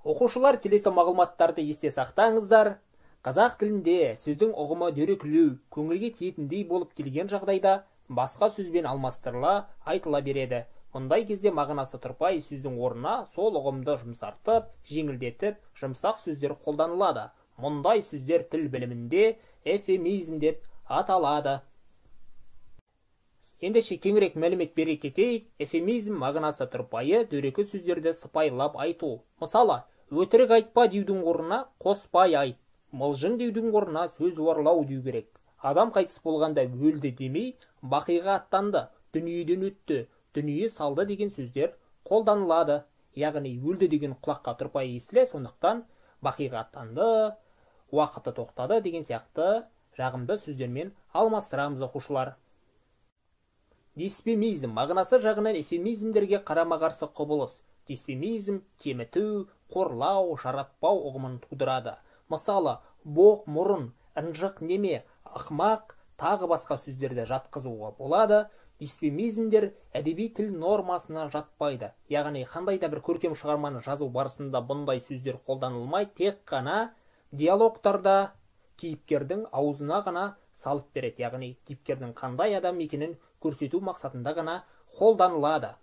Оқушылар, келесі мағлұматтарды есте сақтаңыздар. Қазақ тілінде сөздің ұғымы дөрекілеу, көңілге тиетіндей болып келген жағдайда басқа сөзбен алмастырыла айтыла береді. Мұндай кезде мағынасы тұрпайы сөздің орнына сол ұғымды жұмсартып, жеңілдетіп, жұмсақ сөздер қолданылады. Мұндай сөздер тіл білімінде эвфемизм деп аталады. Ендеше кеңірек мәлімет бере кетейік. Эвфемизм мағынасы тұрпайы, дөрекі сөздерді сыпайылап айту. Мысалы, өтірік айтпа деудің орнына қоспай айт, мылжың деудің орнына сөз орлау деу керек. Адам қайтыс болғанда өлді демей, бақиға аттанды, дүниеден өтті, дүние салды деген сөздер қолданылады. Яғни өлді деген құлаққа тұрпайы естіле, сондықтан бақиға аттанды, уақыты тоқтады деген сияқты жағымды сөздермен алмастырамыз, оқушылар. Дисфемизм мағынасы жағынан эвфемизмдерге қарама-қарсы құбылыс. Дисфемизм кеміту, қорлау, жаратпау ұғымын тудырады. Мысалы, боқ мұрын, ынжық неме, ақмақ, тағы басқа сөздерді жатқызуға болады. Дисфемизмдер әдеби тіл нормасына жатпайды. Яғни қандай да бір көркем шығарманы жазу барысында бұндай сөздер қолданылмай, тек қана диалогтарда кейіпкердің аузына ғана салып береді. Яғни кейіпкердің қандай адам екенін көрсету мақсатында ғана қолданылады.